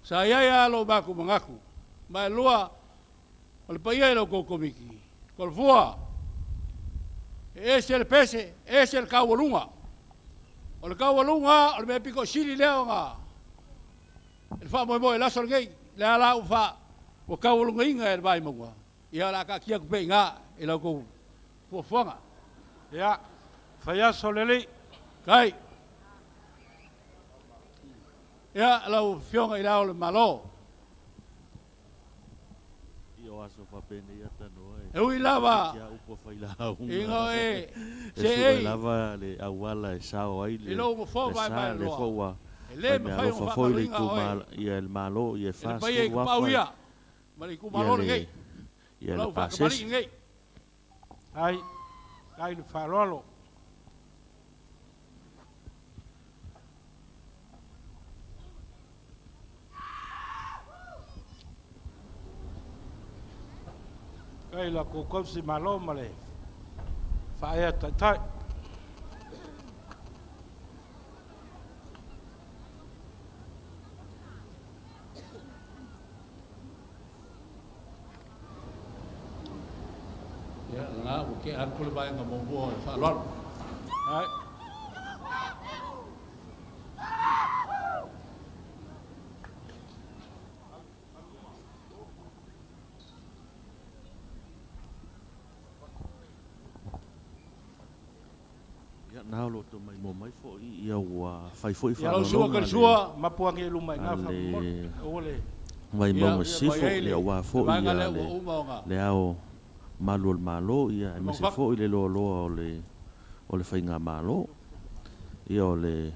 Sa i ai lava lo matou manatu, ma e lua o le paia i la outou Komiti, Tolofua, e ese le pese, ese le taualuga. O le taualuga o le mea pito sili lea ona le faamoemoe i le aso lenei, lea la ua ua taualugaina e le Vaimauga, ia o le a taatia atu pea i ina i la outou fuafuaga. Ia, fai aso le alii. Tai. Ia, lau Afioga i Le Ao o le Malo, e ui lava ina e seei i lou nofoa vaevaeloa, e le mafai ona faagaloina oe e le paia i Tapaau ia ma le itumalo lenei, o lau faatamalii lenei. Ai, ai le faaaloalo. Kai la kou kausi malo ma le faaea taitai. Ia, lena ua tea atu le vaega muamua o le faaaloalo. Ai. Ia, na o lo outou maimoa mai foi, ia ua fai foi Ia lau sua faaaloaloga ka le sua. Mapu age i luma i a ina faamolemole. le Aua le Ia, Vaimauga ua i Sisifo, ai ia le aua foi vaega ia lea ua uma ona le Ao Mamalu o le Malo, ia aemaise manufatu. foi le loaloa o le Faigamalo. Ia o le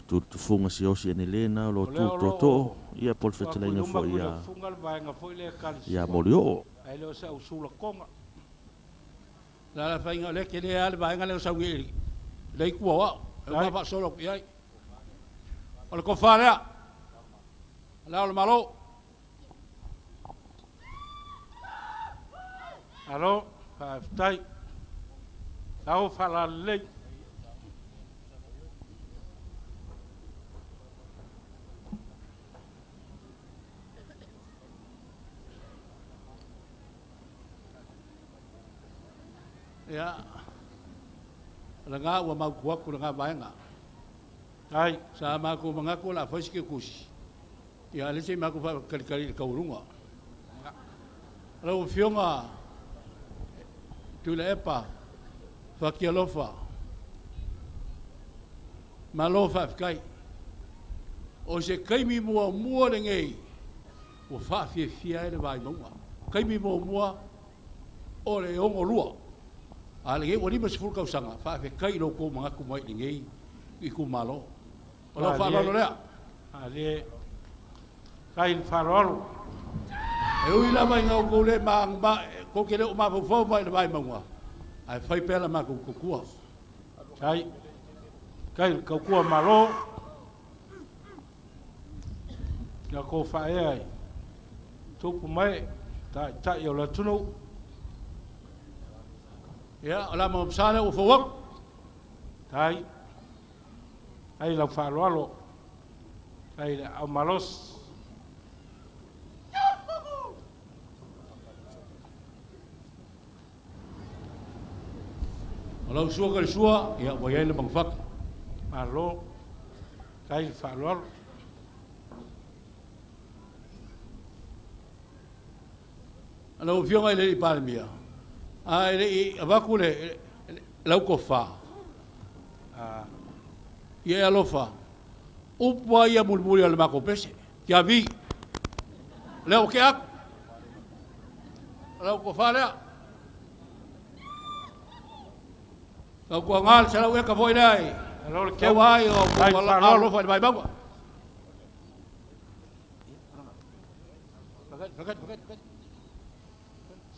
tufuga siosi ane na o lo O lea tu o lo tootoo, o ia po o le tuu atu i fetalaiga luma foi Tuiletufuga le vaega foi lea e ia Ekalesia, Molioo. ae le o se au sulakoga. O le a le afaina o lea e tele lava le vaega lea na sau nei i le itu o au, e uma Ai, faasolo atu i ai. O le tofa lea, o Le Ao o le Malo. Malo, faafetai. Sao faalalelei. Ia, o lena ua mautu atu lena vaega. Ai, Sa matou manatu o le a fai se tusi, ia a o lea se i matou faatalitali i le taualuga. Lau Afioga Tuilaepa Fatialofa, malo faafetai. O se taimi muamua lenei ua faafiafia ai le Vaimauga. Taimi muamua o le 62, a o lenei ua 50 tausaga, faafetai i lo outou manatu mai i lenei itumalo. O lau malie, faaaloalo lea. Malie. Kai le faaaloalo. E ui lava ina outou le ma, tou te le o mafaufau mai i le Vaimauga, ae fai pea la matou tautua. Kai, kai le kaukua malo. Na kou faaea i tupu mai taitai o le atunuu. Ia, o le a lea ua fou atu. Tai, ai lau faaaloalo. Kai le au malosi. O lau sua ka le sua, ia ua i ai le manufatu. Malo, kai le faaaloalo. Lau Afioga i le Palemia, a e le i avatu le lau tofa, ia e alofa, upu lava ia mulimuli o le matou pese, Tiavi, lea ua tea atu, o lau tofa lea. Tautuaga le 100 eka foi lea e Malo le keu, taua ai o kai outou le faaaloalo. alofa i le Vaimauga.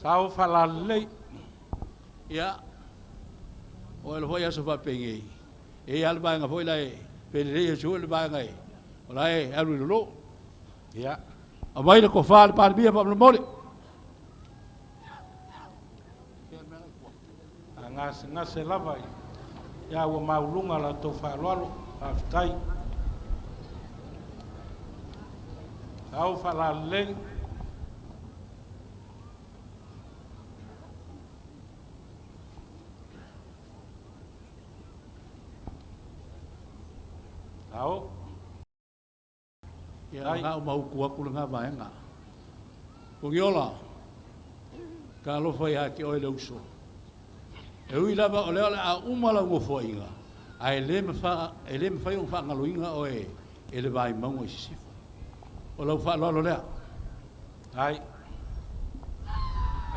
Sao faalalelei. Ia, o elo foi aso faapenei, e i ai lava le vaega foi la e felelei ai sui le vaega e, o la e alu i lalo. Ia, Aumai le tofa a le Palemia faamolemole. A gasegase lava ia ua mauluga la outou faaaloalo. Faafetai. Sao faalalelei. Sao. Ia na o mauku aku lena vaega. Pogiola, talofa ia te oe le uso. E ui lava o lea o le a uma lau nofoaiga, ae le mafai ona faagaloina oe e le Vaimauga i Sisifo. O lau faaaloalo lea. Ai.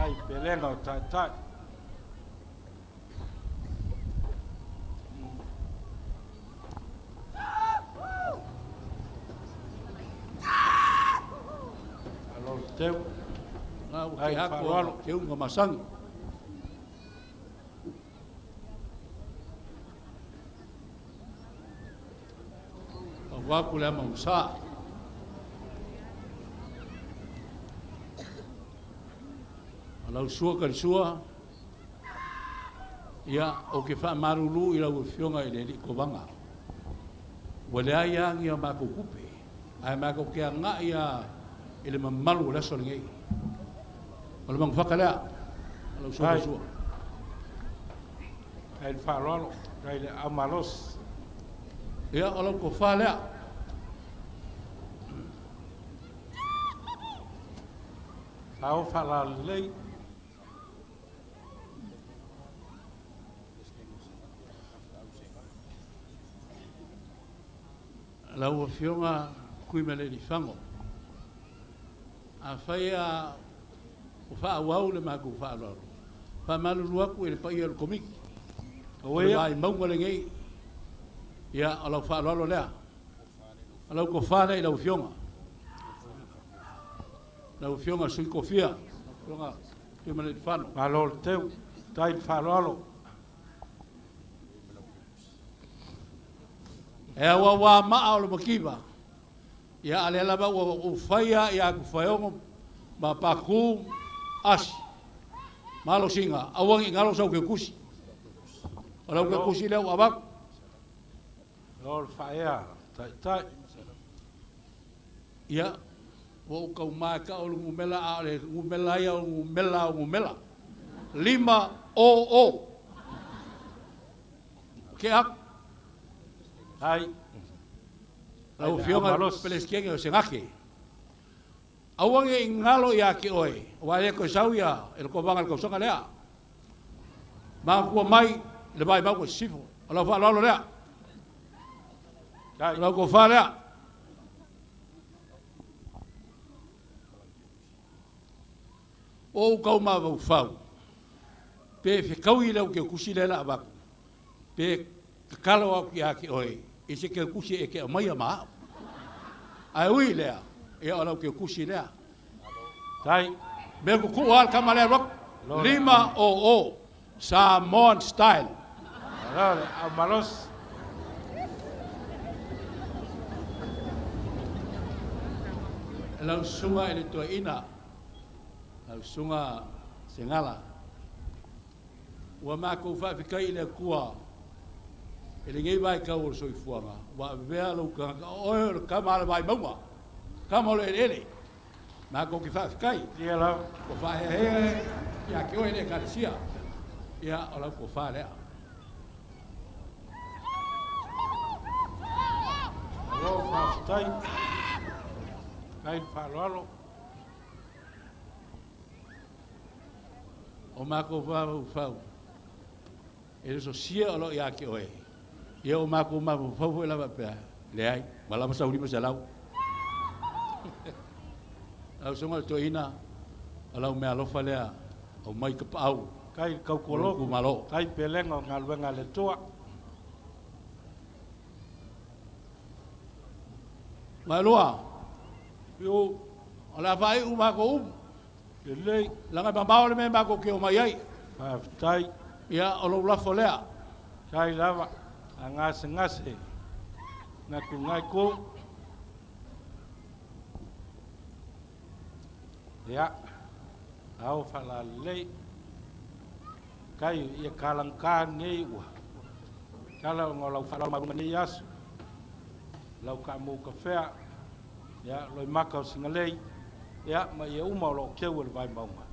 Ai, pelega o taitai. Alo le teu. Na ua ke aku ke unga masangi. Au aku le ama usa. Lau sua ka sua. Ia, o ke whaamaruru i lau afioga i le alii kovaga. Ua leai agi a makou tupe, ae makou te agai a i le mamalu o le aso lenei. O le magufata lea, o lau sua Ai. sua. Ai le faaaloalo, ai le aumalosi. Ia, o lau tofa lea. Sao faalalelei. Lau Afioga Tuimalealiifano, afai a o faaauau le matou faaaloalo, faamalulu atu i le paia o le Komiti. O le Auia. Vaimauga lenei, ia, o lau faaaloalo lea. O lau tofa lea i lau Afioga. Lau Afioga Sui Tofia, lau Afioga Tuimalealiifano. Malo le teu, tai le faaaloalo. E auauā maa o le mativa. Ia, a lea lava ua ou faia ia atu faeogo ma paku asi. Malosiga, aua ne i galo sau kekusi. O lau kekusi lea ua avatu. Lo le faaea, taitai. Ia, ua ou taumā e tau o le numera, a o le numera ia o le numera o numera. 5 o o. Ke aku. Ai. Lau Afioga i le Peresetene o Senate. Aua ne i galo ia te oe, aua e le toe sau ia e le kovaga i le tausaga lea. Manatua mai i le Vaimauga i Sisifo. O lau faaaloalo lea. Ai. O lau tofa lea. O ou taumafaufau, pe fetaui lau kekusi lea la avatu, pe tatalo atu ia te oe i se kekusi e te aumaia ma au. Ae ui lea, ia o lau kekusi lea. Tai. Mea kukuu lava le tama lea alu atu. Lo le 5 o o, Samoan style. Lo le aumalosi. Lau susuga i le toeaina, lau susuga Segala, ua matou faafetai i le Atua i lenei vaitau o le soifuaga, ua avea lou tagata, o oe o le tama a le Vaimauga, tama o le eleele. Matou te faafetai. Ia lava. Ua faaheahea ia te oe le Ekalesia. Ia, o lau tofa lea. Malo faafetai. Tai le faaaloalo. O matou mafaufau, e le sosia o lo o ia te oe. Ia o matou mafaufau foi lava pea, leai, ua lava sau 500. Lau susuga i le toeaina, o lau meaalofa lea, aumai tapaau Tai le o lou tautualogo. itumalo. Tai pelega o galuega a le Atua. Maelua, Iu. o le a faaiu matou upu, Lelei. leaga e mamao le mea matou te omai ai. Faafetai. Ia, o lou lafo lea. Tai lava. A gasegase. Na ku ngai ku. Ia. Ao faalalelei. Kai ia kalangka nei ua. Kala o lau faaaloalo mai nei aso. Lau kaamu kafea. Ia, Loimata o Sinalei, ia, ma ia uma o lo o keu e le Vaimauga.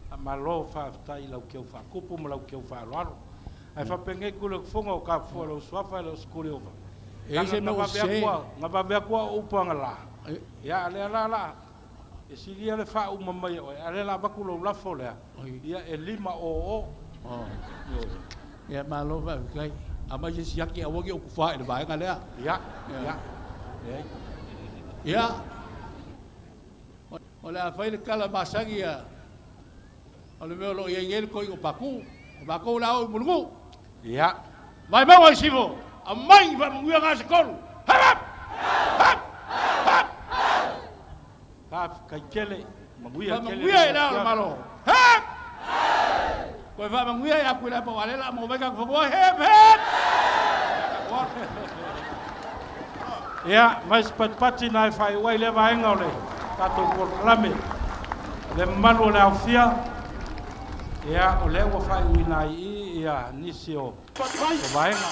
Faamalo faafetai i lau keu faatupu ma lau keu faaaloalo. Ae faapenei Tuliautufoga o tafofoa i lou suafa e le o se Tuliauva. E i ai se Na mea ua vave atu sese. a, na vave atu a o upu agalā. Ia, a lea la la e silia le faauma mai e oe, a lea la avatu lou lafo lea, ia e 5-0. Ioe. Ia, malo faafetai. Aumai se isi aki aua ne i ou tufa i le vaega lea. Ia, ia, leai. Ia, o le a fai le tala masani a o le mea o lo o i ai nei le toeaina o Patu. O matou o le a oo i Mulinuu. Ia. Vaimauga i Sifo, aumai ni faamanuiaga a se tolu. Hap! Hap! Hap! Hap! Faafetai tele, manuia tele. Faamanuia i le Ao o le Malo. Hap! Toe faamanuia ia Tuilaepa aua o lea o le a maua mai tatou fanua. Hip! Hip! Ia, mai se patipati na e faaiu ai lea vaega o le tatou polokalame. Le mamalu o le aofia, ia, o lea ua faaiuina ai i i ia nisi o, o vaega.